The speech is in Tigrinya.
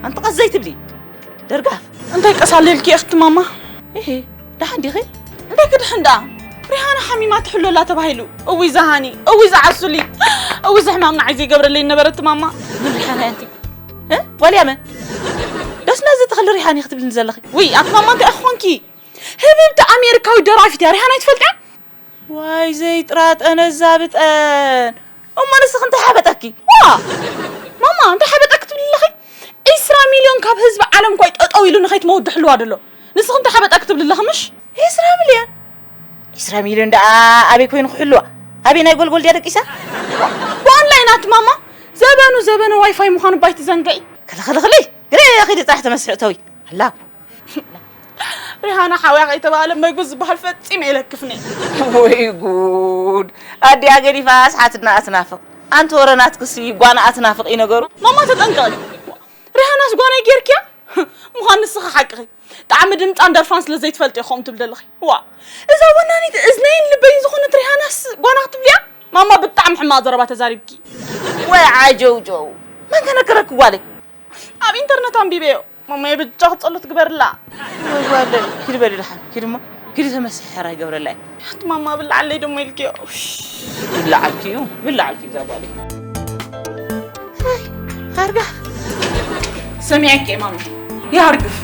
እንተ ቀስ ዘይትብሊ። ደርጋፍ። እንታይ ቀስ ኣለልኪ እኽቲ ማማ? እሂ፣ ደሓን ዲኺ? እንታይ ክድሕን ደኣ? ሪሃና ሓሚማ ትሕሎ ኣላ ተባሂሉ። እውይ ዝሃኒ፣ እውይ ዝዓሱሊ፣ እውይ ዝሕማም ንዓይ ዘይገብረለይ ነበረ እቲ ማማ። ምን ሪሃና እያ ኣንቲ? እ? ዋልያ መን? ደስ ነዚ ተኽሊ ሪሃኒ ክትብልኒ ዘለኺ? ውይ፣ ኣቲ ማማ እንታይ ኢኺ ኮንኪ? ህብብቲ ኣሜሪካዊት ደራፊት እያ። ሪሃና ኣይትፈልጥያ? ዋይ ዘይጥራጠነ ዛብጠን። እሞ ንስኺ እንታይ ሓበጠኪ? ዋ! ማማ፣ እንታይ ሓበጠኪ ትብሊ ኣለኺ? ዒስራ ሚልዮን ካብ ህዝቢ ዓለም እኳ እዩ ጠጠው ኢሉ ንኸይትመውት ድሕልዋ ደሎ። ንስኺ እንታይ ሓበጠኪ ትብሊ ኣለኺ ምሽ? ዒስራ ሚልዮን? ዒስራ ሚልዮን ደኣ ኣበይ ኮይኑ ክሕልዋ? ኣበይ ናይ ጎልጎል ድያ ደቂሳ? ብኦንላይን ኣቲ ማማ፣ ዘበኑ ዘበነ ዋይፋይ ምዃኑ ባይ ትዘንግዒ። ክልኽልኽሊ፣ ግረ ኺዲ ጥራሕ ተመስሒ እተዊ። ኣላ። ሪሃና ሓውያ ከይተባህለ መጉዝ ዝበሃል ፈጺመ የለክፍኒ። ወይ ጉድ! ኣዲኣ ገዲፋ ኣስሓትና ኣትናፍቕ። ኣንቲ ወረ ናትክሲ ጓና ኣትናፍቕ እዩ ነገሩ። ማማ ተጠንቀቂ። ሪሃናስ ጓናይ ጌርክያ? ምዃን ንስኺ ሓቅኺ። ጣዕሚ ድምጻን ደርፋን ስለ ዘይትፈልጢ ኢኹም ትብል ዘለኺ። ዋ፣ እዛ ወናኒት እዝነይን ልበይን ዝኾነት ሪሃናስ ጓና ክትብልያ? ማማ ብጣዕሚ ሕማቕ ዘረባ ተዛሪብኪ። ወይ ዓጀውጀው። መን ከነገረኪ ጓለይ? ኣብ ኢንተርነት ኣንቢበዮ። ማማየ ብጃኺ ጸሎት ግበርላ። ወይ ጓለይ፣ ኪዲ በሊ ደሓን። ኪዲ እሞ፣ ኪዲ ተመስሒ ሕራይ ገብረላ እዩ። ኣቲ ማማ ብላዓለይ ደሞ ኢልክዮ። ውሽ። ይብላዓልኪ እዩ፣ ይብላዓልኪ እዩ እዛ ጓለይ። ሃርጋፍ። ሰሚዐኪ እየ ማማ። ይሃርግፍ።